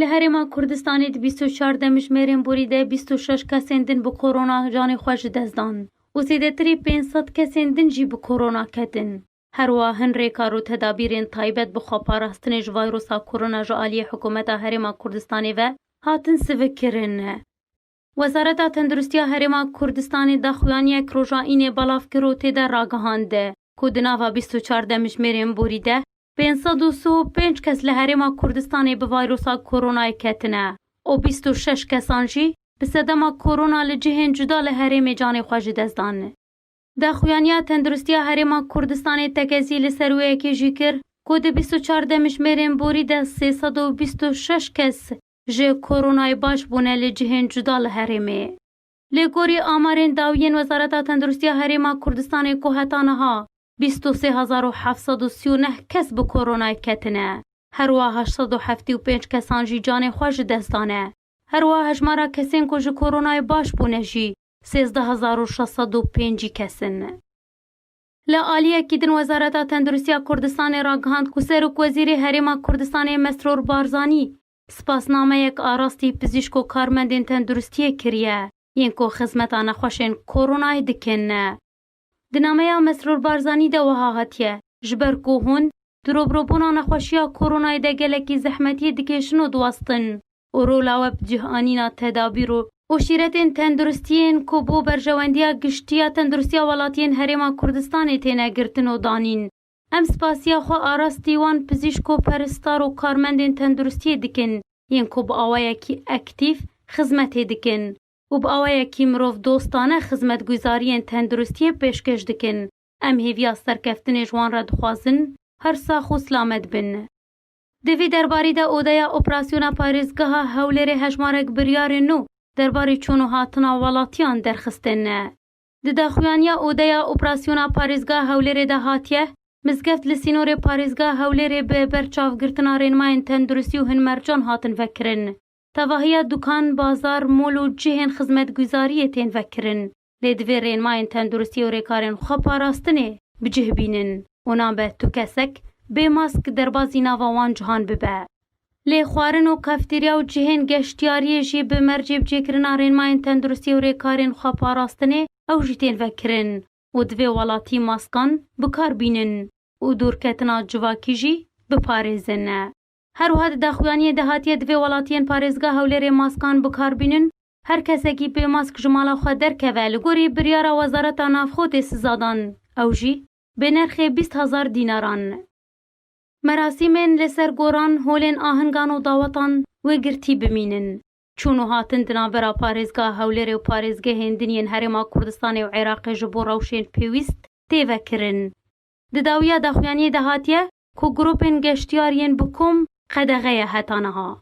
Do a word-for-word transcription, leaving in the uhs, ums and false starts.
Li Herêma Kurdistanê di bîst û çar demjimêrên borî de bîst û şeş kesên din bi korona canê xwe ji dest dan û zêdetirî pênc sed kesên din jî bi korona ketin. Herwiha hin rêkar û tedabîrên taybet bi xweparastinê ji vayrosa korona ji aliyê Hikûmeta Herêma Kurdistanê ve hatin sivikkirin. Wezareta Tenduristiya Herêma Kurdistanê daxuyaniyek roja Înê belav kir û tê de ragihand ku di nava bîst û çar demjimêrên borî de pênc sed û sî û pênc kes li Herêma Kurdistanê bi vayrosa koronayê ketine û bîst û şeş kesan jî bi sedema korona li cihên cuda li herêmê canê xwe ji dest dan. Daxuyaniya Tenduristiya Herêma Kurdistanê tekezî li ser wê yekê jî kir ku di bîst û çar demjimêrên borî de sê sed û bîst û şeş kes ji koronayê baş bûne li cihên cuda li herêmê. Lê gorî amarên dawî yên Wezareta Tenduristiya Herêma Kurdistanê ku heta niha bîst û sê hezar û heft sed û sî û neh kes bi koronayê ketine. Herwiha heşt sed û heftê û pênc kesan jî canê xwe ji dest dane. Herwiha hejmara kesên ku ji koronayê baş bûne jî sêzdeh hezar û şeş sed û pêncî kes in. Li aliyekî din Wezareta Tenduristiya Kurdistanê ragihand ku Serokwezîrê Herêma Kurdistanê Mesrûr Barzanî spasnameyek arastî pizîşk û karmendên tenduristiyê kiriye, yên ku xizmeta nexweşên koronayê dikin. Di nameya Mesrûr Barzanî de wiha hatiye, ji ber ku hûn di rûbirûbûna nexweşiya koronayê de gelekî zehmetiyê dikêşin û diwestin û rola we bi cih anîna tedabîr û, û şîretên tenduristiyên ku bo berjewendiya giştî ya tenduristiya welatiyên Herêma Kurdistanê têne girtin û danîn. Em spasiya xwe arastî wan pizîşk û peristar û karmendên tenduristiyê dikin, yên ku bi awayekî aktîf xizmetê dikin û bi awayekî mirovdostane xizmetguzariyên tenduristiyê pêşkêş dikin. Em hêviya serkeftinê ji wan re dixwazin, her sax û silamet bin. Di vî derbarî de Odeya Operasyona Parêzgeha Hewlêrê hejmarek biryarên nû derbarê çûn û hatina welatiyan derxistine. Di daxuyaniya Odeya Operasyona Parêzgeha Hewlêrê de hatiye, mizgeft li sînorê parêzgeha Hewlêrê bi berçavgirtina rênmayên tenduristî û hin mercan hatin vekirin. Tevahiya dukan, bazar, mol û cihên xizmetguzariyê tên vekirin. Lê divê rênmayên tenduristî û rêkarên xweparastinê bi cih bînin û nabe tu kesek bê mask derbazî nava wan cihan bibe. Lê xwarin û kafterya û cihên geştiyariyê jî bi mercê bi cêkirina rênmayên tenduristî û rêkarên xweparastinê ew jî tên vekirin û divê welatî maskan bi kar bînin û dûrketina civakî jî biparêzin. Her wiha di daxuyaniyê de hatiye divê welatiyên parêzgeha Hewlêrê maskan bi kar bînin, her kesekî bê mask ji mala xwe derkeve, li gorî biryara Wezareta Navxwe tê siza dan, ew jî bi nirxê bîst hezar dînaran. Merasîmên li ser goran, holên ahingan û dawetan wê girtî bimînin. Çûn û hatin di navbera parêzgeha Hewlêrê û parêzgehên din yên Herêma Kurdistanê û Iraqê ji bo rewşên pêwîst tê vekirin. Di dawiya daxuyaniyê de hatiye ku grûpên geştiyar yên bi kom qedexe ye heta niha.